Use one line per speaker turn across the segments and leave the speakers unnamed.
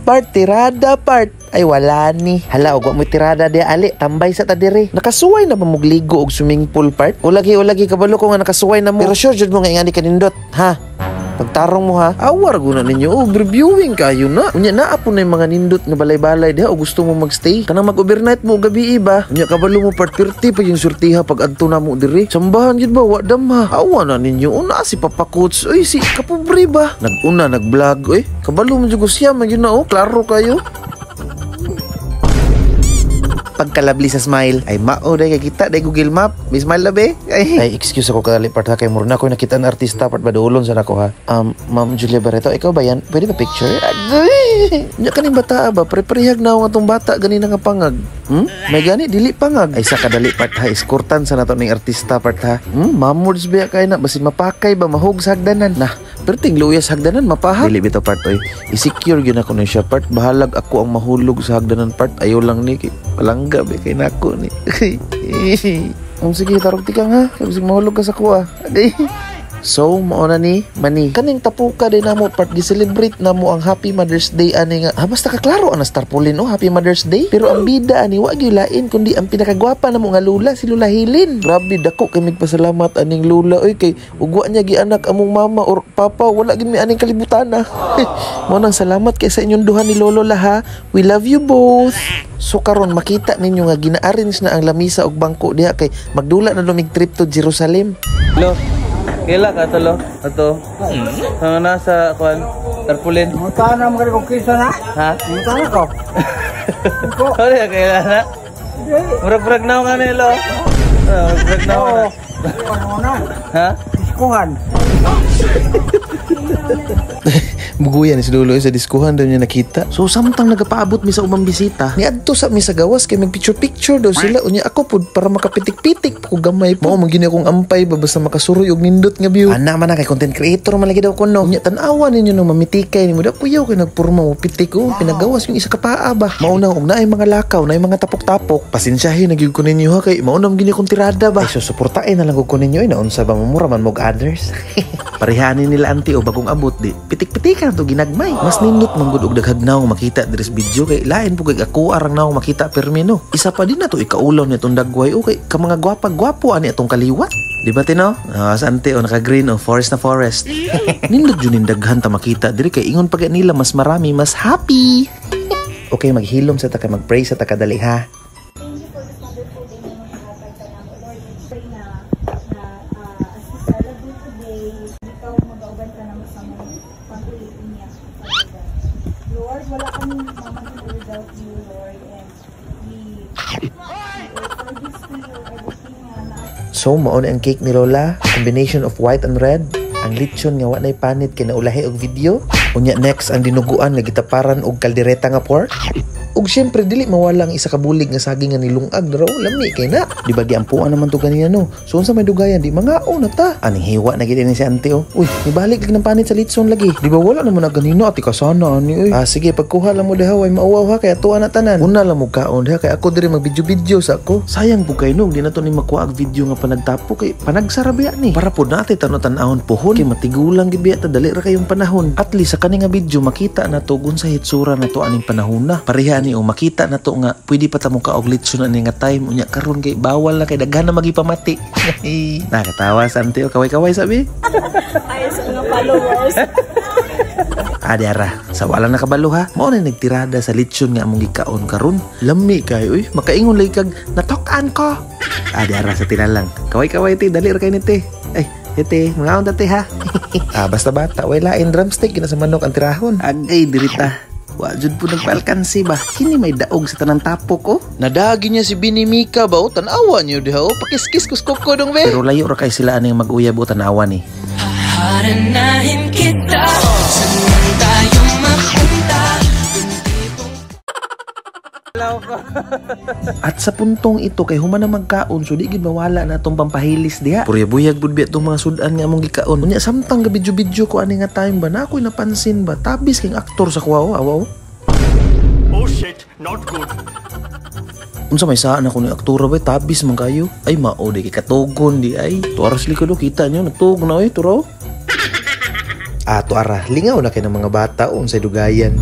Part, tirada part. Ay, wala ni. Hala, og wa mo tirada di ali, tambay sa ta diri. Nakasuway na ba mogligo og swimming pool, part? Ulagi, ulagi, kabalo ko nga nakasuway na mo. Pero sure jud mo nga ingani kanindot, ha? Pagtarong mo ha, awar guna ninyo, oh, reviewing kayo na. Unya naa po na yung mga nindot nga balay-balay diha o gusto mo magstay. Kanang mag-overnight mo gabi ba? Unya kabalo mo part 30 pa yung surtiha pag adto na mo diri. Sambahan jud ba wa dam ha. Awa na ninyo, una si Papa Coach, oy si kapobre ba? Naguna nag-vlog, oy. Kabalo mo jud ko siya man yun na oh, klaro kayo. Pagkalabli sa smile ay mao day kay kita day Google Map may smile na be ay, ay excuse ako kadali part ha, kay murna ko nakita ang artista part, badulon sa nako ha. Ma'am Julia Barreto, ikaw ba yan? Pwede ba picture? Agoy nya kaning bata ba, pre-prehag na ako atong bata ganina nga pangag. May gani dili pangag ay sa kadali part ha, eskortan sa nato ning artista part ha. Mamords biya kay na, basin mapakay ba, mahug sa hagdanan na perting luya sa hagdanan mapaha. Dili bitaw part oy, i-secure gyud ako ni siya part, bahalag ako ang mahulog sa hagdanan part, ayo lang ni kay palangga be kay nako ni. Sige, tarog tikang ha, kay bisig mahulog ka sa kuha. Agay. So, mao na ni, mani. Kaning tapuka din namo part, gi-celebrate namo ang Happy Mother's Day ani nga. Ha, basta ka klaro ang tarpaulin oh, Happy Mother's Day. Pero ang bida ani wa gyud lain kundi ang pinakagwapa namo nga lula, si Lula Hilin. Grabe dako kay migpasalamat aning lula oy, kay ugwa niya gianak among mama or papa, wala gid mi aning kalibutan na. Mao nang salamat kay sa inyong duha ni lolo la ha. We love you both. So karon makita ninyo nga gina-arrange na ang lamisa og bangko diha kay magdula na lumig trip to Jerusalem.
Lo, kaila ka to lo? Ato. Sa nasa kuan tarpaulin.
Mutana mo kung kisa na.
Ha?
Mutana ko.
Sorry, kaila na. Murag-murag na nga nilo. Murag na na.
Ano na?
Ha?
Diskuhan.
Buguyan si Lolo sa diskuhan daw niya nakita. So samtang nagapaabot mi sa ubang bisita, niadto sa mi sa gawas kay mag picture picture daw sila. Unya ako pud para makapitik-pitik ko gamay po. Mao man gini akong ampay ba basta makasuroy og nindot nga view. Ana man na kay content creator man lagi daw kuno. Unya tan-awa ninyo nung mamitikay nimo daw kuyaw kay nagpurma mo pitik ko pinagawas yung isa ka paa ba. Mao na og naay mga lakaw, naay mga tapok-tapok. Pasensyahin na gyud ko ninyo ha kay mao na man gini akong tirada ba. Ay susuportahin na lang ko ninyo ay naunsa ba mamura man mog others. Parehanin nila anti o bagong abot di. Pitik-pitikan to ginagmay. Mas nindot man gud og daghag naong makita diri sa video kay lain po kay ako arang naong makita permi no. Isa pa din na to ikaulaw ni atong dagway o kay ka mga gwapa-gwapo ani atong kaliwat. Di ba tino? Oh, sa ante o naka-green o forest na forest. Nindot jud ning daghan ta makita diri kay ingon pa nila mas marami mas happy. Okay, maghilom sa ta kay mag-pray sa ta kadali ha.
Thank you for this wonderful day na imong gihatag sa namo, Lord. We pray na as we celebrate today, ikaw magauban ka namo sa among pag-uli niya. Lord, wala kami mamahimo without you, Lord. And we offer this to you, everything nga na
So, mao ni ang cake ni Lola, combination of white and red. Ang lechon nga wa nay panit kay naulahi og video. Unya next ang dinuguan nga gitaparan og kaldereta nga pork. Ug syempre dili mawala ang isa ka bulig nga saging nga nilungag dara lami kay na. Di ba giampuan naman to ganina no. So unsa may dugayan di mangaon na ta. Aning hiwa na gid ni si ante oh. Uy, nibalik lagi ng panit sa litson lagi. Di ba wala naman na ganina ati kasana ani oy. Ah sige, pagkuha lang mo diha way mauwaw ha kay atuan na tanan. Una lang mo kaon diha kay ako diri mag-video-video sa ako. Sayang po kay no, di na to ni makuha ang video nga panagtapo kay panagsara biya ni. Para po nati tanaw-tanawon pohon kay matigulang gid biya ta, dali ra kayong panahon. At least sa kani nga video makita na to gun sa hitsura na to aning panahon na. Pareha ni o makita na to nga pwede pa ta mo kaog litson ani nga time, unya karon kay bawal na kay daghan na magipamati. Nakatawa sa ante o kaway-kaway sabi.
Ay sa mga followers.
Ah, diara. Sa wala nakabalo ha. Mao na nagtirada sa litson nga among gikaon karon. Lami kay uy, makaingon lagi kag natok-an ko. Ah, diara sa tinalang. Kaway-kaway te, dali ra kay ni te. Ay, ete, mga te ha. Ah, basta bata, way lain drumstick gina sa manok ang tirahon. Agay dirita. Wa jud po nagpalkansi ba? Kini may daog sa tanang tapok oh. Nadagi niya si Bini Mika ba oh? Tanawa niyo diha oh. Pakiskis kus koko dong be. Pero layo ra kay sila aning mag-uyab oh, tanawa ni.
Haranahin kita. Saan man tayo mapunta.
At sa puntong ito kay human na magkaon so di gid mawala na atong pampahilis diha. Purya buyag pud biya tong mga sudan nga among gikaon. Unya samtang ga video-video ko ani nga time ba na ako'y napansin ba tabis king aktor sa kuha oh, awaw.
Oh shit, not good.
Unsa may saan ako ni aktora ba tabis man kayo. Ay mao di kay katugon di ay. Tuaras likod oh, kita nyo nagtug na oy turo. Ah, tuara lingaw na kay ng mga bata unsay dugayan.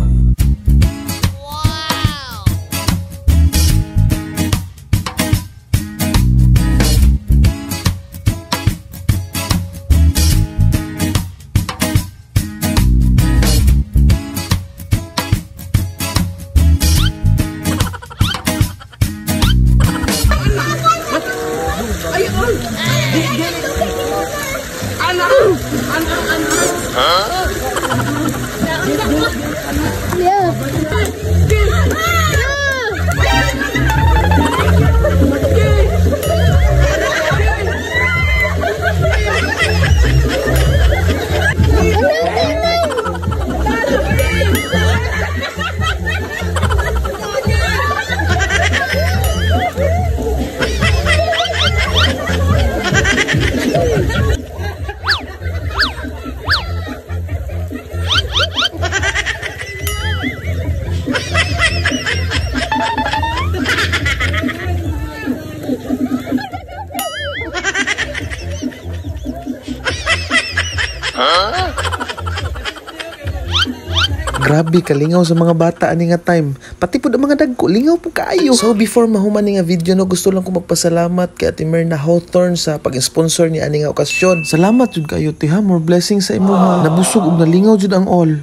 Grabe kalingaw sa mga bata ani nga time. Pati pud ang mga dagko, lingaw pud kaayo. So before mahuman ni nga video no, gusto lang ko magpasalamat kay Ate Myrna Hawthorne sa pag-sponsor ni ani nga okasyon. Salamat jud kayo, te, ha. More blessings sa imuha. Nabusog ug nalingaw jud ang all.